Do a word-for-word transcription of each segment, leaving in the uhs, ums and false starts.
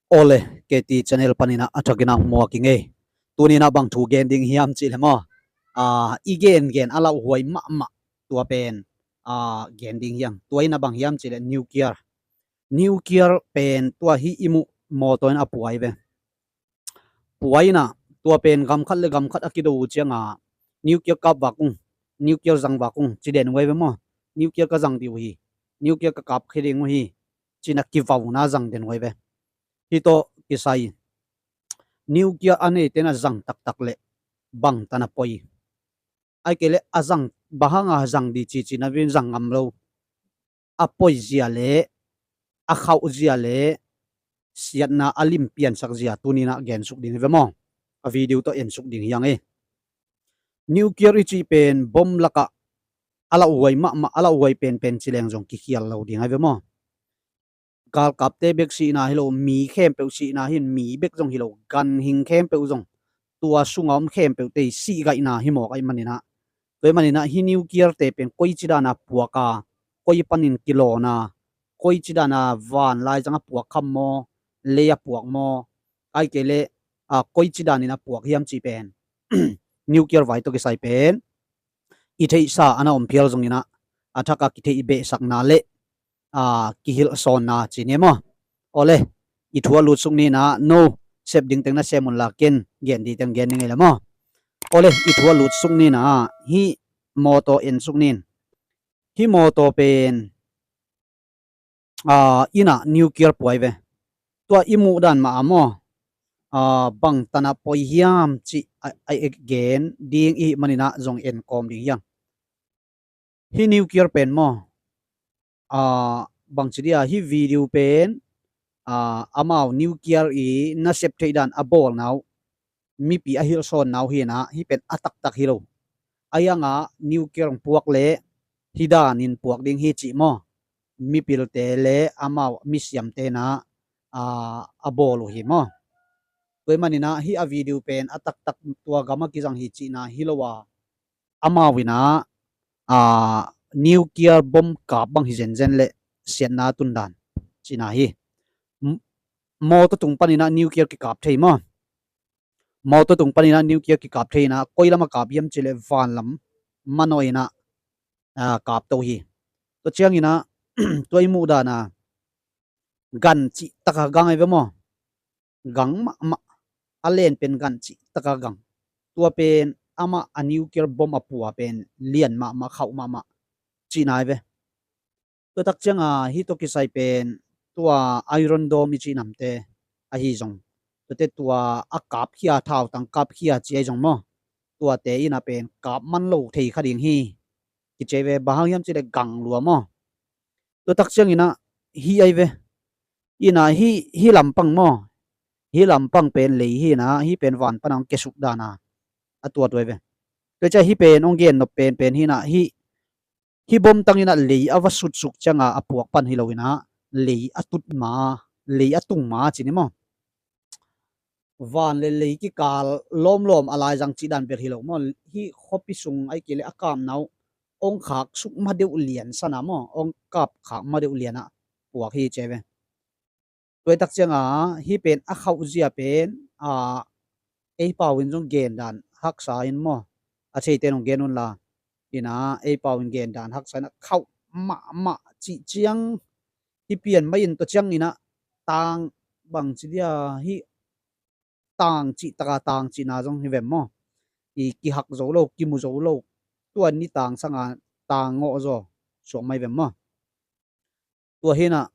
Awle, K T channel paninah a thakinah muak i ngei. Tuninah bang thu gen ding hiam cih le maw? Ah, i gengen a lauhuai mahmah tua pen, ah, gen ding hiam? Tua inah bang hiam cih le nuclear. Nuclear pen tua hih i muh mawtaw in a puai ve. Puai inah tua pen gam khat le gam khat a kido uh ciangah nuclear kap vak ung, nuclear zang vak ung ci den uh ai ve maw? Nuclear ka zang dih uh hi, nuclear ka kap khia ding uh hi, cinah kivauna zang den uh ai ve. Hih tawh kisai nuclear a neite na zang taktak le bangtan a poi. Ai kei le a zang, bang hanga zang dih cici na vin zang ngam lo. A poi zia le a khauh zia le siatna a lim piansak zia tuninah gensuk ding hi ve maw? A video tawh ensuk ding hiang e. Nuclear i cih pen bom lakah a lauhuai mahmah, a lauhuai penpen ci leng zong kikhial lo ding ai ve maw? Galkapte bek sihna hi lo, mi khempeuh sihna hin, mi bek zong hi lo, ganhing khempeuh zong, tua sunga om khempeuhte i sihgaihna hi mawk aih maninah. Tua aih maninah hih nuclear te pen koici dana puak a, koi panin kilawn a, koici dana van laizang a puak kham maw, lei a puak maw, ai kei le, a, koici danin a puak hiam cih pen nuclear vai tawh kisai pen i theihsa a na om phial zonginah a thaka kitheih behsakna le, a, kihilhsawnna ci ni maw? Awle, i thu a lutsuk ninah no sep dingteng na sem unla ken gen dingteng gen ni ngei le maw? Awle, i thu a lutsuk ninah hih mawtaw ensuk nin. Hih mawtaw pen, a, inah nuclear puai ve. Tua i muh dan mah a maw? A, bangtan a poi hiam cih a, a gen ding i hih maninah zong en kawm ding hiang. Hih nuclear pen maw? A, bangci dia hih video pen, a, amau nuclear i nasep theih dan a bawlna uh, mipi a hilhsawnnau hinah hih pen a taktak hi lo. A hiangah nuclear hong puak le hih danin puak ding hi cih maw? Mipilte le amau misiamte na, a, a bawl uh hi maw? Tua aih maninah hih a video pen a taktak tua gam a kizang hi cihna hi lo a, amau inah, a, nuclear bom kap bang hi zenzen le siatna tundan cihna hi. M-, mawtaw tung paninah nuclear kikap thei maw? Mawtaw tung paninah nuclear kikap thei inah koi lam a kap hiam cih le vanlam manawh inah, a, kap to hi. Tua cianginah tua i muh dana gan cih taka gang ai ve maw? Gang mahmah, a len pen gan cih taka gang. Tua pen amah a nuclear bom a pua pen lian mahmah, khauh mahmah cihna ai ve. Tua tak cianga hih tawh kisai pen tua Iron Dome i cih namte ahi zong, tuate tua a kapkhia, thautang kapkhia ci ahi zong maw? Tuate inah pen kap man lo thei kha ding hi. Kici ai ve, bang hang hiam cih le gang lua maw? Tua tak cianginah hih ai ve. Inah hih, hih lampang maw? Hih lampang pen lei hinah, hih pen van pana hong kiasuk dana a tua tua ai ve. Tua ciah hih pen hong gennop penpen hinah, hih, hih bom tanginah lei a va sutsuk cianga a puak pan hi lo inah, lei a tut ma, lei a tung ma ci ni maw? Van le lei kikal lawmlawm a laizang cih dan bel hi lo maw? Hih khuapi sung ai kei le a kamna uh hong khak suk ma deuh lian sana maw? Hong kap khak ma deuh lianah puak hi ci ai ve. Tua tak cianga hih pen a khauh zia pen, a, ei pau in zong gendan haksa in maw? A theite nong gen unla. Inah ei pau in gendan haksa inah khauh mahmah cih ciang hih pian mai in tua cianginah tang bangci dia hih tang cih taka tang cihna zong hi vem maw? I kihak zo lo, kimu zo lo. Tua ni tang sanga tang ngawh zaw suak mai vem maw? Tua hinah,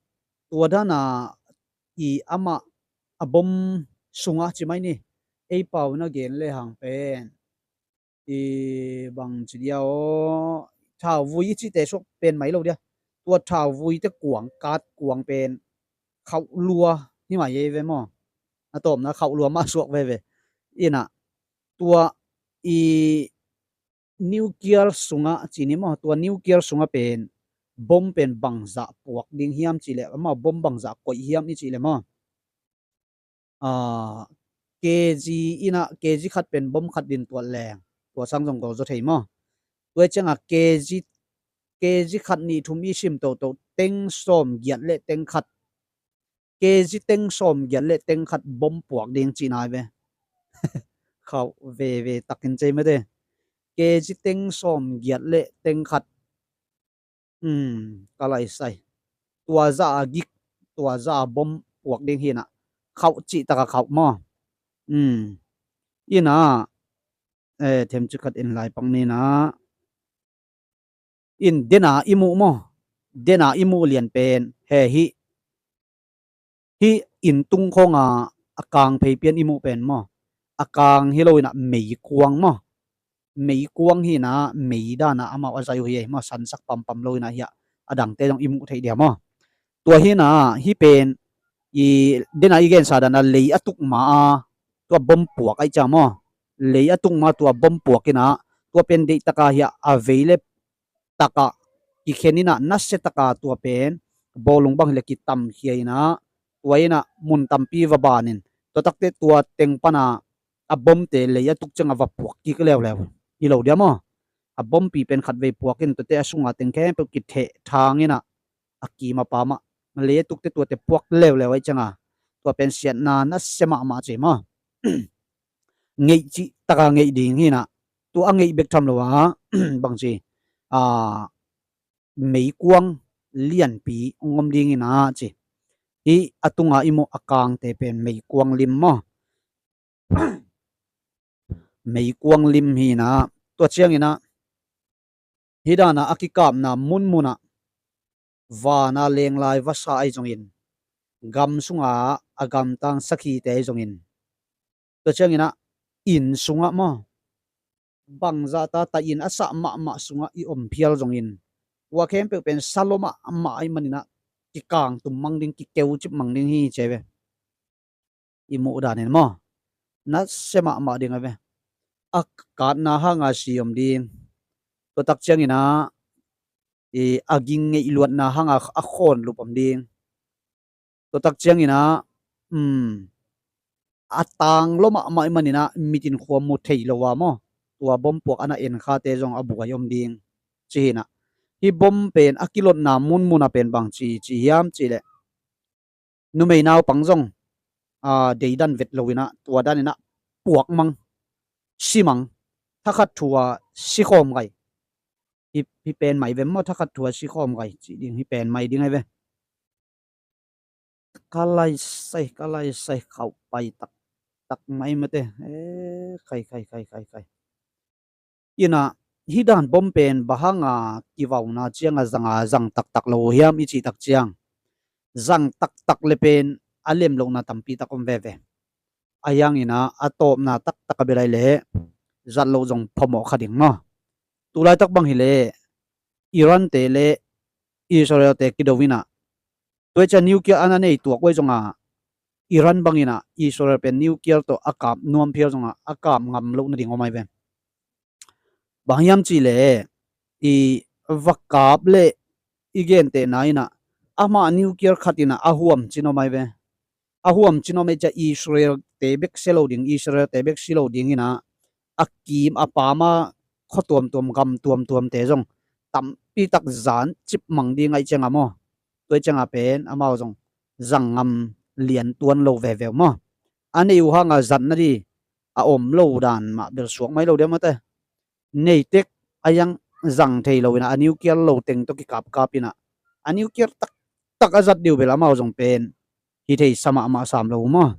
tua dana i amah a bom sungah ci mai ni. Ei pau na gen lehang pen i bangci dia aw, thauvui i cihte suak pen mai lo dia. Tua thauvuite kuang, kat kuang pen khauh lua hi mai ei ve maw? A tawpna khauh lua mah suak veve. Inah tua i nuclear sungah ci ni maw? Tua nuclear sungah pen bom pen bangzah puak ding hiam cih le, amau bom bangzah koih hiam i cih le maw? A, K G inah, K G khat pen bom khat din tuat leng tua sang zong gol zaw thei maw? Tua ciangah K G, K G khat nih thum i sim toto teng sawm giat le teng khat Kezi teng sawm giat le teng khat bom puak ding cihna hi ve. Khauh veve takin cei mate. Kezi teng sawm giat le teng khat. Hmm, ka lai sai. Tua za a gik, tua za a bom puak ding hi na. Khauh cih taka khauh maw. Hmm. Ina, eh, them cikhat in lai pak ni na. In dena i muh maw. Dena i muh lian pen. He hi. Hi inn tung khawnga a kang phei pian i muh pen maw. A kang hi lo ina meikuang maw. Meikuang hi na mei dana amau a zai uh hi ei maw. Sansak pampam lo ina hi a, a dangte zong i muh theih dia maw. Tua hi na hi pen i dena i gensa dana lei a tuk ma a tua bom puak ai cia maw. Lei a tuk ma tua bom puak ina tua pen deih taka hi a, a vei le taka kikhen ina nasia taka tua pen bawlung bang hi le kitamkhia ina tua ina mun tampi va banin tua takte tua teng pana a bomte lei a tuk cianga va puak kik leuleu hi lo dia maw. A bompi pen khat vei puakin tuate a sunga teng khempeuh kitheh thang ina a kim a pamah lei a tukte tuate puak leuleu ai cianga tua pen siatna nasia mahmah ci maw. Ngeih cih taka ngeih ding hi na. Tua a ngeih bek tham lo a bang ci a meikuang lianpi ngom ding ina ci. Hi a tunga i muh a kangte pen meikuang lim maw. Meikuang lim hi na. Tua ciang ina hi dana a kikapna munmuna vana lenglai vasa ai zongin gam sunga a gamtang sakhite ai zongin tua ciang ina inn sungah maw bangzah ta ta in a sah mahmah sungah i om phial zongin tua khempeuh pen sa lo mahmah ai manina kikang tum mang ding kikeu cip mang ding hi ce ve. I muh danin maw nasia mahmah ding a ve. A katna hanga si om ding. Tua tak ciangina i a ging ngeih luatna hanga a khawn lup om ding. Tua tak ciangina um, a tang lo mahmah i manina mitin khua mu thei lo a maw tua bom puak ana en khate zong a buai om ding. Ci hina hi bom pen a kilotna munmuna pen bang ci ci hiam ci leh numei naupang zong a deidan vet lo ina tua dan ina puak mang si mang thakhat thua si khawm gai. Hi pen mai ve maw thakhat thua si khawm gai ci ding hi pen mai ding ai ve. Ka lai sai ka lai sai khauh pai tak tak mai mate. Khai khai khai khai khai. Ina hi dan bom pen bahanga kivauna cianga zanga zang taktak lo hiam i cih tak ciang zang taktak le pen a lem lohna tampi tak om veve. A hiangina a tawpna taktak a belai le zat loh zong phamawh kha ding maw. Tulaitak bang hileh Iran te le Israel te kido ina tua i cia nuclear ana nei tuak uai zonga Iran bangina Israel pen nuclear tawh a kap nuam phial zonga a kap ngam loh nading om ai ve. Bang hiam cih leh i va kap le i gentehna ina amah nuclear khat ina a huam cin om ai ve. A huam cin om ai cia Israel te bek sia lo ding Israel te bek si lo ding ina a kim a pama khaw tuamtuam gam tuamtuamte zong tampi tak zan cip mang ding ai cianga maw. Tua i cianga pen amau zong zang ngam lian tuan lo veveu maw. A nei uh hanga zat nadi a om lo dan mah bel suak mai lo dia mate. Nei tek a yang zang thei lo ina a nuclear lo teng tawh kikapkap ina a nuclear taktak a zat diu bel amau zong pen hi thei sa mahmah sam lo maw.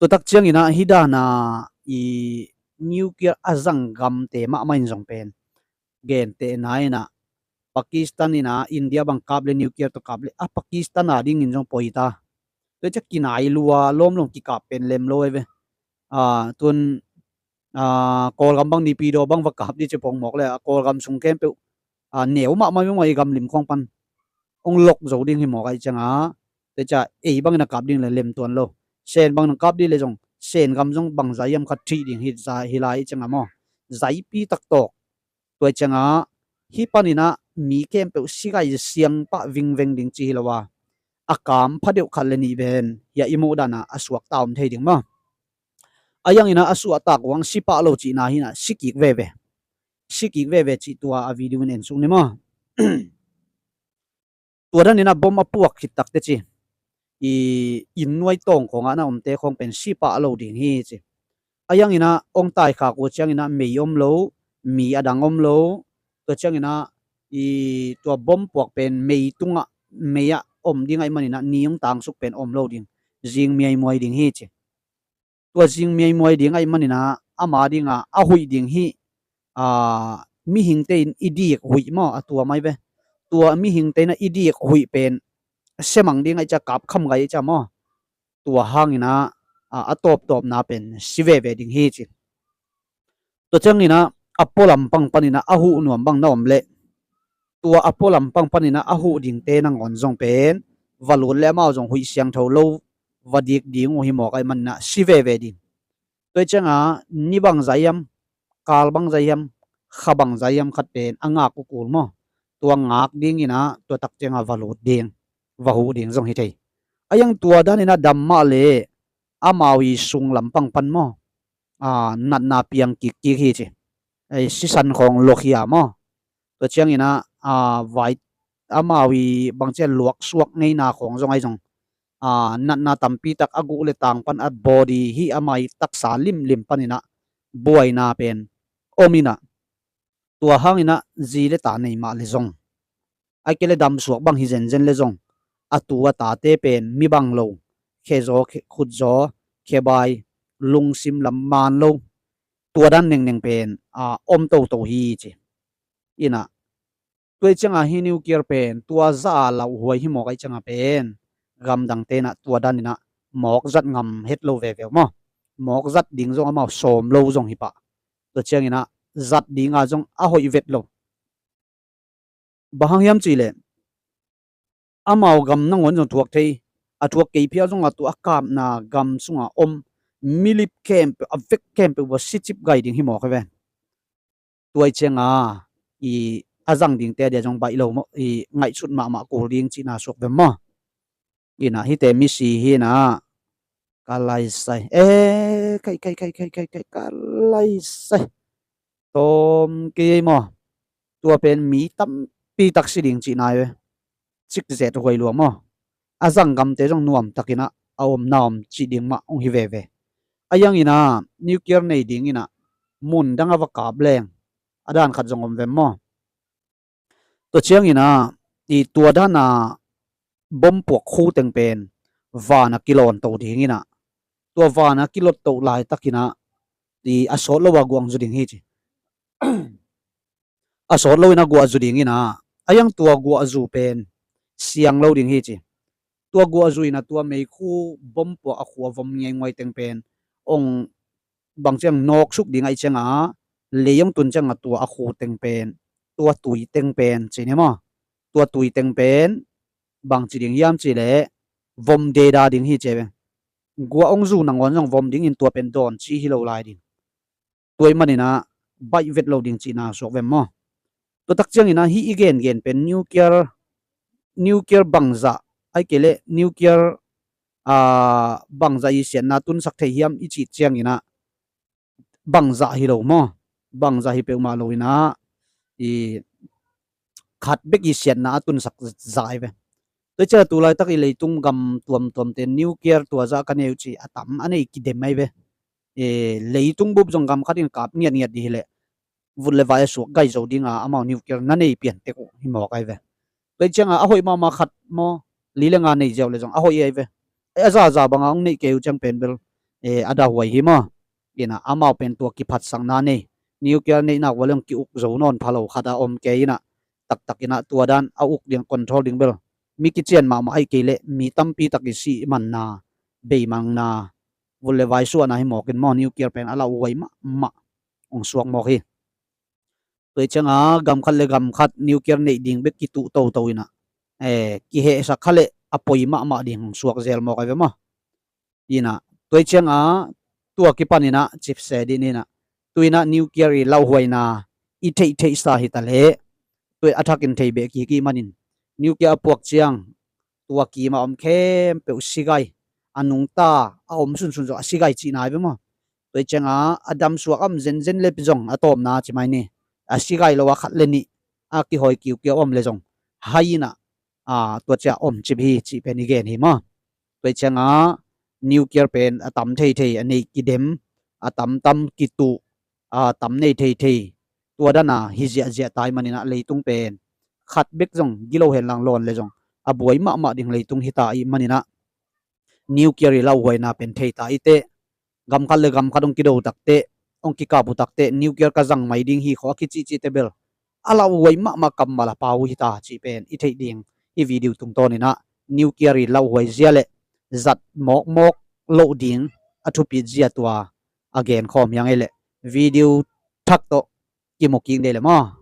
Tua tak ciangina hi dana i nuclear a zang gamte mahmah in zong pen gentehna ina Pakistan ina India bang kap le nuclear tawh kap le a Pakistan a dingin zong poi ta. Tua i cia kinai lua lawmlawm kikap pen lem lo ai ve. Tun Kawlgam bang Naypyidaw bang va kap di ci pong mawk le a Kawlgam sung khempeuh neu mahmah mimawh i gam lim khawng pan hong lok zo ding hi mawk ai cianga. Tua i cia ei bangin a kap ding le lem tuan lo. Sen bangin a kap di le zong Sen gam zong bangzah hiam khat thih ding hi lai i cianga maw. Zaipi tak tawk. Tua i cianga hi panina mi khempeuh sigai siang pah vingveng ding ci hi lo a a kam phadeuh khat le nih ven hia i muh dana a suakta om thei ding maw. A hiangina a suahtak uang si pah lo cihna hina si kik veve. Si kik veve cih tua a video in en suk ni maw. Tua dan inah bom a puak khit takte ci, i inn nuai tawng khawngah na omte khawng pen si pah lo ding hi ci. A iang inah ong taikhak uh ciang inah mei om lo, mi a dang om lo. Tua ciang inah i tua bom puak pen mei tungah, mei ah om ding ahih man inah ni ong tangsuk pen om lo ding, zing miaimuai ding hi ci. Tua zing miaimuai ding ahih man inah ama dingah a huih ding hi. Mihingte in i dik huih maw, a tua mai ve. Tua mihingte inah i dik huih pen semang ding ahih ciah, kapkham gai ahih ciah maw, tua hang inah a tawptawpna pen si veve ding hi ci. Tua ciang inah a pualam pang pan inah a huh nuam bang na om leh, tua a pualam pang pan inah a huh dingte nangawn zong pen va lut leh amau zong huih siangtho lo va dik ding uh hi mawk ahih man inah si veve ding. Tua ciangah ni bangzah hiam, kal bangzah hiam, kha bangzah hiam khat pen a ngak uh kul maw, tua ngak ding inah tua tak ciangah va lut ding, va huh ding zong hi thei. A iang tua dan inah dam mah leh amau i sung lampang pan maw, natna piang kikkik hi ci. Sisan khawng luakhia maw, tua ciang inah vai, amau i bangcia luaksuak ngeina khawng zong ahi zong, natna tampi tak a guh le tang pan a body hi, amau i taksa limlim pan inah buaina pen om inah, tua hang inah zi le ta nei mah le zong, ahih kei leh damsuak bang hi zenzen le zong, a tu a tate pen mi bang lo, khezaw, khutzaw, khebai, lungsim lam man lo, tua dan nengneng pen om toto hi ci. Inah tua ciangah hi nuclear pen tua zah a lauhuai hi mawk ahih ciangah pen gamdangte inah tua dan inah mawk zat ngam het lo veve uh maw. Mawk zat ding zong amau sawm lo zong hi pah. Tua ciang inah zat dinga zong a hoih vet lo. Bang hang hiam cihleh, amau gam nangawn zong thuak thei, a thuak kei phial zongah tua a kapna gam sungah om milip khempeuh, a vek khempeuh va sicip gai ding hi mawk hi ve. Tua ciangah i a zang dingte a dia zong baih lo maw, i ngaihsut mahmah kul ding cihna suak ve maw. Inah hihte misi hi inah, ka laisai e, kai kai kai kai kai kai, ka laisai. Tawm kei ei maw. Tua pen mi tampi tak si ding cihna hi ve. Cik zet huai lua maw. A zang gamte zong nuam tak inah a omna om cih ding mah hong hi veve. A iang inah nuclear nei ding inah mun dang a va kap leng a dan khat zong om ve maw. Tua ciang inah i tua dana bom puak khu teng pen van a kilawn to ding inah, tua van a kilot to laitak inah i a sawt lo a guah zu ding hi ci. A sawt lo inah guah zu ding inah, a iang tua guah zu pen siang lo ding hi ci. Tua guah zu inah tua meikhu bom puak a khu a vom ngiainguai teng pen ong bang ciang nawksuk ding ahih ciangah, lei ong tun ciangah tua a khu teng pen, tua tui teng pen ci ni maw. Tua tui teng pen bang ci ding hiam cihleh vom deda ding hi ci ve. Guah ong zu nangawn zong vom dingin tua pen dawn ci hi lo lai ding. Tua ahih man inah baih vet lo ding cihna suak ve maw. Tua tak ciang inah hih i gengen pen nuclear, nuclear bangzah, ahih kei leh nuclear bangzah i siatna tunsak thei hiam i cih ciang inah bangzah hi lo maw. Bangzah hi peuhmah lo inah i khat bek i siatna a tunsak zah hi ve. Tua ciang tu laitak i leitung gam tuamtuamte nuclear tua zah ka nei uh ci a tam a nei kidem ahi ve. Leitung bup zong gam khat in kap ngiatngiat dih hileh vut le vai a suak gai zo dinga amau nuclear na nei pian tek uh hi mawk ahi ve. Tua ciangah a hoih mahmah khat maw, li le nga nei ziau le zong a hoih ahi ve. A zaza banga hong neih kei uh ciang pen bel a dahuai hi maw. Inah amau pen tua kiphatsakna nei, nuclear neihnak ua le hong ki-uk zo nawn pha lo khat a om kei inah, taktak inah tua dan a uk ding, control ding bel mi kician mahmah ahih kei leh mi tampi tak i sih manna, beimanna, vut le vai suahna hi mawkin maw, nuclear pen a lauhuai mahmah hong suak mawk hi. Tua ciangah gam khat le gam khat nuclear neih ding bek kituh toto inah kihehsak kha leh a poi mahmah ding hong suak zel mawk ahi ve maw. Inah tua ciangah tua kipan inah cipse din inah, tu inah nuclear i lauhuaina i theihtheihsa hi taleh, tua a thakin thei beh kik ih manin nuclear a puak ciang tua kima om khempeuh sigai, a nungta a om sunsun zong a sigai cihna ahi ve maw. Tua ciangah a damsuak a om zenzen le zong a tawpna ci mai ni, a sigai lo a khat le nih a kihawi kiukiau om le zong hai inah aa, tua ciah om cip hi cih pen i gen hi maw. Tua ciangah nuclear pen a tam theithei, a nei kidem, a tamtam kituh, a tam nei theithei, tua dana hi ziahziah ta ih maninah leitung pen khat bek zong gilo henlang lawn le zong a buai mahmah ding leitung hita ih maninah nuclear ih lauhuaina pen thei ta ih teh, gam khat le gam khat hong kido takteh, hong kikap uh takteh nuclear ka zang mai ding hi khawh a kicihcihte bel a lauhuai mahmah kammal a pau uh hita cih pen i theih ding hi. Video tungtawninah nuclear ih lauhuai zia le zat mawkmawk loh ding a thupit zia tua a genkhawm hiang ei leh video thak tawh kimu kik dei le maw.